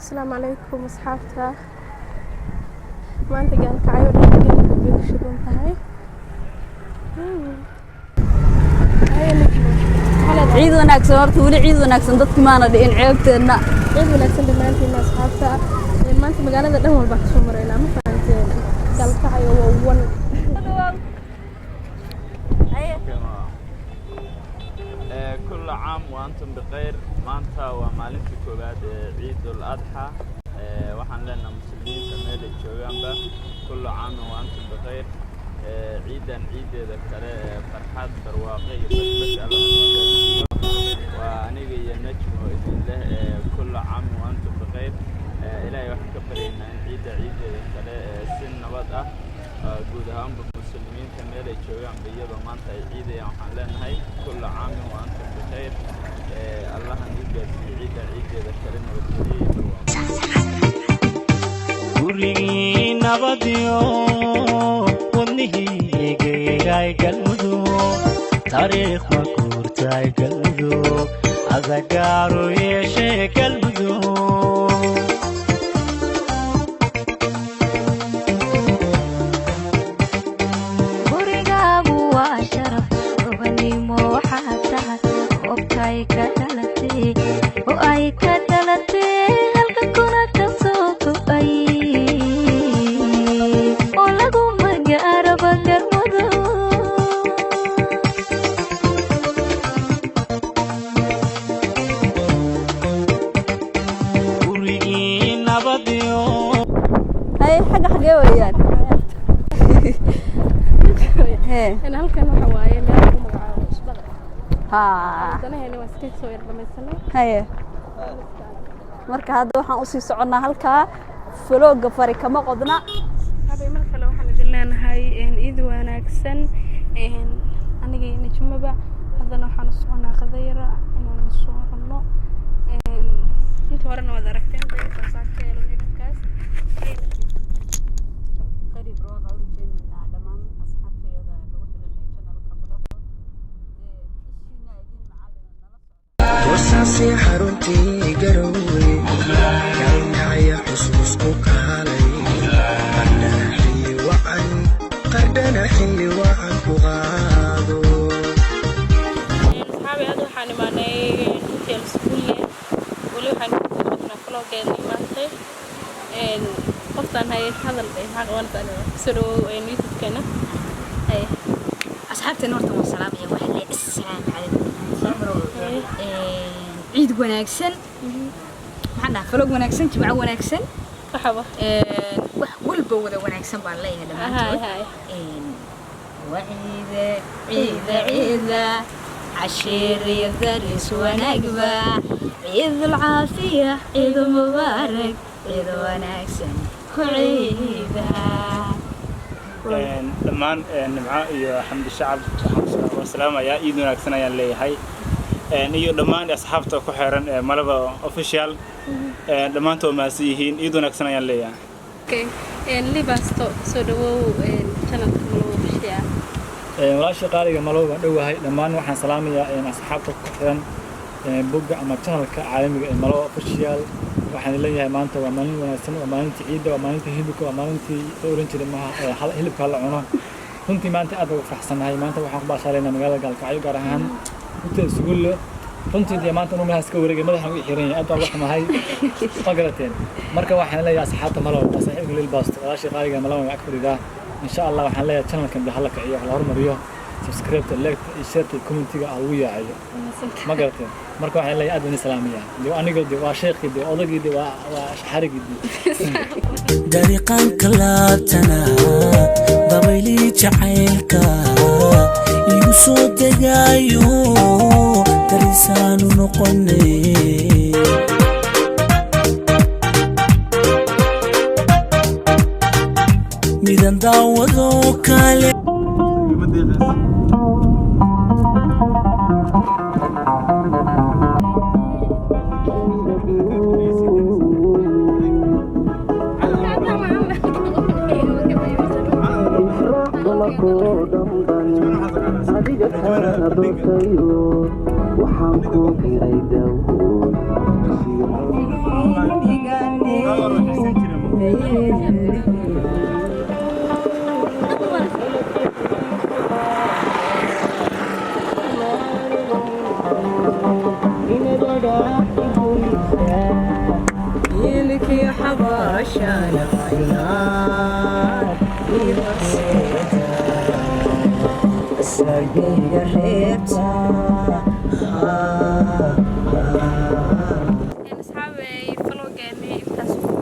Asalaamu calaykum asxaabta. Maanta Gaalkacyo dhan gelinka bay ku shidan tahay. Haye Najmo, maxaa leedahay? Ciid wanaagsan horta. Weli ciid wanaagsan dadki maana dhihin, ceebteenna. Ciid wanaagsan dhammaantiin asxaabta. Maanta magaalada dhan walbaa kasoo maraynaa, ma fahanteen? Gaalkacyo waa wan. كل عام وأنتم بخير. Maanta waa maalintii koowaad ee Ciidul Adxa. Waxaan leenahay muslimiinta meel ay joogaanba كل عام وأنتم بخير. Ciidan ciideeda kale ee farxad, barwaaqo iyo bashbash Alla nagu gaarsiiyo. Waa aniga iyo Najmo idin leh كل عام وأنتم بخير. Ilaahay waxaan ka baryaynaa in ciidda ciideeda kale si nabad ah guud ahaanba muslimiinta meel ay joogaanba, iyadoo maanta ay ciidayaan, waxaan leenahay كل عام وأنتم بخير. Allaha nagu gaarsiiyo ciidda ciideeda kale nabadgelyo iyo barwaaqo. Gurigii nabadyo wadnihiigaygaay Galmudug, taariikh ma guurtaay Galmudug, adagaaru yeeshee Galmudug. Gurigaagu waa sharaf, gobanimo waxaad tahay goobtay ka dhalatay oo ay ka dhalatay, halka kuna ka soo go'ay oo lagu magaaraba Galmudug. Gurigii nabadyo. Haye, xagga xagee weeyaan? Hee. Halkan waxa waaye meel lagu magacaabo cusbada. Danaheena waa iska soo yar dhamaysanay. Haye, marka hadda waxaan usii soconnaa halkaa. Vlog-ga fari kama qodna. Habay, mar kale waxaan idin leenahay ciid wanaagsan. Aniga iyo Najmaba haddana waxaan u soconaa qadayra inaan soo cunno. Inta horena waad aragteen dayartaasaa ka helan hilibkaas. Qariib rooga u rajeynaynaa dhammaan asxaabtayada lagu xiran ee channelka Malabo. Ishiina idin macalina nala socda. Bosaasi xaruntii Garowe, Gaalkacya xusuusku kaalay, Qardhana xilli wacan, Qardhana xilli wacan ku qaado. Asxaabi, hadda waxaan imaanay Hotel Sugulle. Weli waxaan ku jirnaa vlog-geennii maantay. Qoftaan haye, hadal maxaa qabanaysaa? Kusoo dhawow YouTube-keena, haye. Asxaabteena horta waan salaamaya. Waxaa leeyahay assalaamu calaykum, ciid wanaagsan. Maxaan dhahaa? Vlog wanaagsan, jimco wanaagsan. Waxaba. Wax walba wada wanaagsan baan leeyahay dhammaantood. Hay. Waa ciide, ciida, ciida, cashiir iyo daris wanaagba, ciid alcaafiya, ciid mubaarak, ciid wanaagsan ku ciida. Dhammaan Nimco iyo Xamdi Shacab waxaan waa salaamayaa, ciid wanaagsan ayaan leeyahay, iyo dhammaan asxaabta ku xeeran ee Malaba Official. Dhammaantood mahadsan yihiin, ciid wanaagsan ayaan leeyahay. Okay, Libasto, soo dhawow channelka Malabo Official. Walaasha qaaliga Malow, waan dhowahay. Dhammaan waxaan salaamayaa asxaabta ku xiran bogga ama channelka caalamiga ee Malow Official. Waxaan leeyahay maanta waa maalin wanaagsan, waa maalintii ciidda, waa maalintii hilibka, waa maalintii la oran jiray maaha hilibka la cuno. Runtii maanta aad baan ugu faraxsanahay. Maanta waxaan ku baashaalaynaa magaalada Gaalkacyo, gaar ahaan Hotel Sugulle. Runtii dee maanta inuu meelahaas ka wareegay, madaxan u xiran yahay, aad baan uga xumahay, ma garateen? Marka waxaan leeyahay asxaabta Malow, waa saaxiibka Lil Basto, walaashii qaaliga Malow ag fadhidaa. Insha Allah waxaan leeyahay channelkan dee hala kiciyo, hala hormariyo, subscribe, like, share, commentiga ah lagu yaaciyo, ma garateen? Marka waxaan leeyahay aad baan salaamaya. Dee aniga dee waa sheekii, dee odagii, dee waa xarigii dee. Dariiqanka laabtana dabaylii jacaylka igu soo degaayo, darisaanu noqonay. Midan daawadoo kale. Adiga kaa doortayo, waxaan ku qiray dawood. Asxaabey, vloggeeni intaas ku